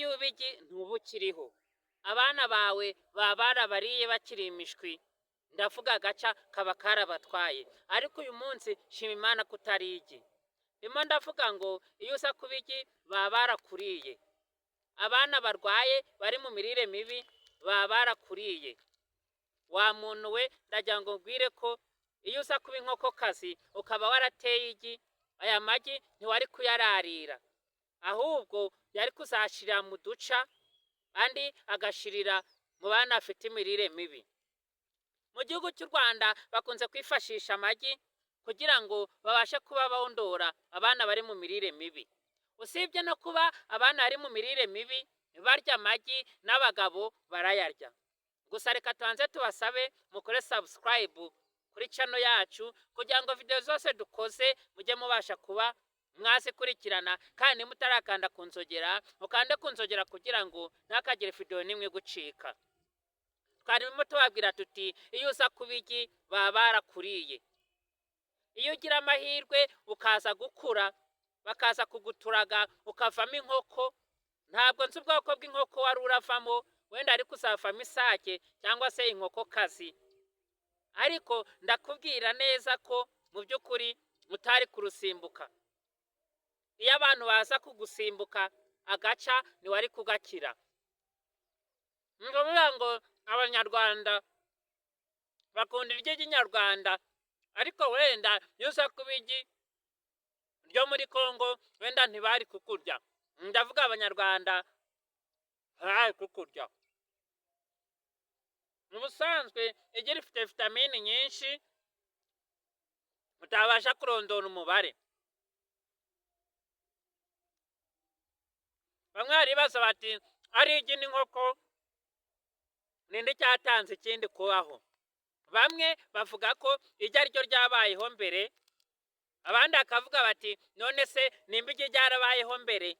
Iyo uba igi ntuba ukiriho. Abana bawe baba barabariye bakiri imishwi, ndavuga agaca kaba karabatwaye. Ariko uyu munsi shima Imana ko utari igi. Ndimo ndavuga ngo iyo uza kuba igi baba barakuriye. Abana barwaye bari mu mirire mibi baba barakuriye. Wa muntu we, ndagira ngo mbwire ko iyo uza kuba inkokokazi ukaba warateye igi, aya magi ntiwari kuyararira, ahubwo yari kuzashirira mu duca, andi agashirira mu bana bafite imirire mibi. Mu gihugu cy'u Rwanda bakunze kwifashisha amagi kugira ngo babashe kuba bondora abana bari mu mirire mibi. Usibye no kuba abana bari mu mirire mibi barya amagi, n'abagabo barayarya. Gusa reka tubanze tubasabe mukore subscribe kuri channel yacu kugira ngo video zose dukoze mujye mubasha kuba mwazikurikirana, kandi mutarakanda ku nzogera mukande ku nzogera kugira ngo ntihakagire video n'imwe igucika. Twarimo tubabwira tuti iyo uza kuba igi baba barakuriye. Iyo ugira amahirwe ukaza gukura bakaza kuguturaga ukavamo inkoko, ntabwo nzi ubwoko bw'inkoko wari uravamo, wenda ariko uzavamo isake cyangwa se inkokokazi, ariko ndakubwira neza ko mu by'ukuri utari kurusimbuka. Iyo abantu baza kugusimbuka agaca ntiwari kugakira. Ni ukuvuga ngo Abanyarwanda bakunda iryo ry'inyarwanda, ariko wenda iyo uza kuba igi ryo muri Kongo wenda ntibari kukurya. Ndavuga Abanyarwanda bari kukurya. Mu busanzwe igi rifite vitamini nyinshi utabasha kurondora umubare. Bamwe baribaza bati ari igi n'inkoko ninde cyatanze ikindi kubaho? Bamwe bavuga ko igi ariryo ryabayeho mbere, abandi bakavuga bati none se nimba igi ryarabayeho mbere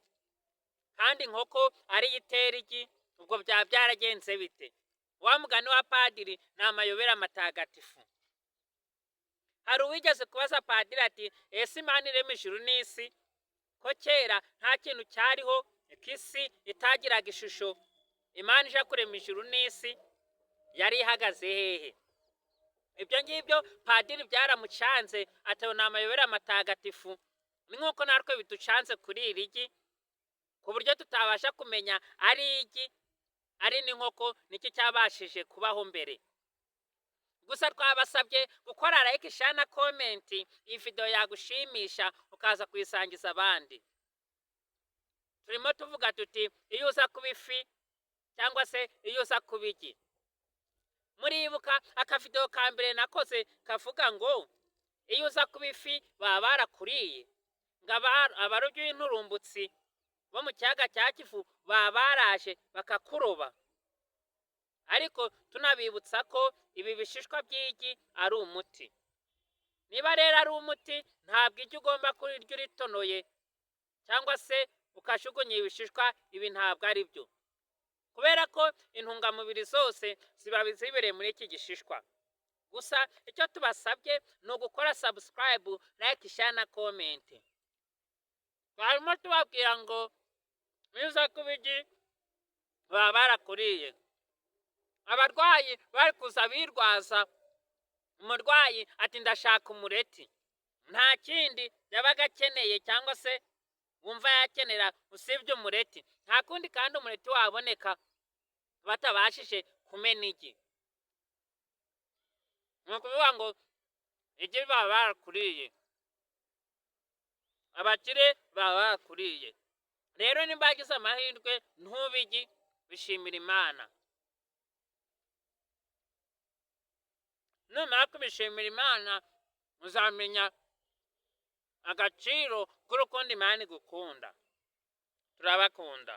kandi inkoko ariyo itera igi, ubwo byaba byaragenze bite? Wa mugani wa padiri ni amayobera matagatifu. Hari uwigeze kubaza padiri ati ese Imana irema ijuru n'isi ko kera nta kintu cyariho, ko isi itagiraga ishusho, Imana ije kurema ijuru n'isi yari ihagaze hehe? Ibyo ngibyo padiri byaramucanze, ati ayo ni amayobera matagatifu. Ni nk'uko natwe biducanze kuri iri gi, ku buryo tutabasha kumenya ari igi ari n'inkoko nicyo cyabashije kubaho mbere. Gusa twabasabye gukora like, share na comment, iyi video yagushimisha ukaza kuyisangiza abandi. Turimo tuvuga tuti iyo uza kuba ifi cyangwa se iyo uza kuba igi. Muribuka akavideo ka mbere nakoze kavuga ngo iyo uza kuba ifi baba barakuriye, ngo abarobyi b'inturumbutsi bo mu kiyaga cya Kivu baba baraje bakakuroba. Ariko tunabibutsa ko ibi bishishwa by'igi ari umuti. Niba rero ari umuti, ntabwo igi ugomba kurirya uritonoye cyangwa se ukajugunya ibishishwa, ibi ntabwo ari byo, kubera ko intungamubiri zose ziba zibereye muri iki gishishwa. Gusa icyo tubasabye ni ugukora subscribe, like, share na comment. Twarimo tubabwira ngo iyo uza kuba igi baba barakuriye. Abarwayi bari kuza birwaza, umurwayi ati ndashaka umureti, nta kindi yabaga akeneye cyangwa se wumva yakenera usibye umureti. Nta kundi kandi umureti waboneka batabashije kumena igi. Ni ukuvuga ngo igi baba barakuriye, abakire baba barakuriye. Rero nimba wagize amahirwe ntube igi, bishimira Imana. Numara kubishimira Imana uzamenya agaciro k'urukundo Imana igukunda. Turabakunda.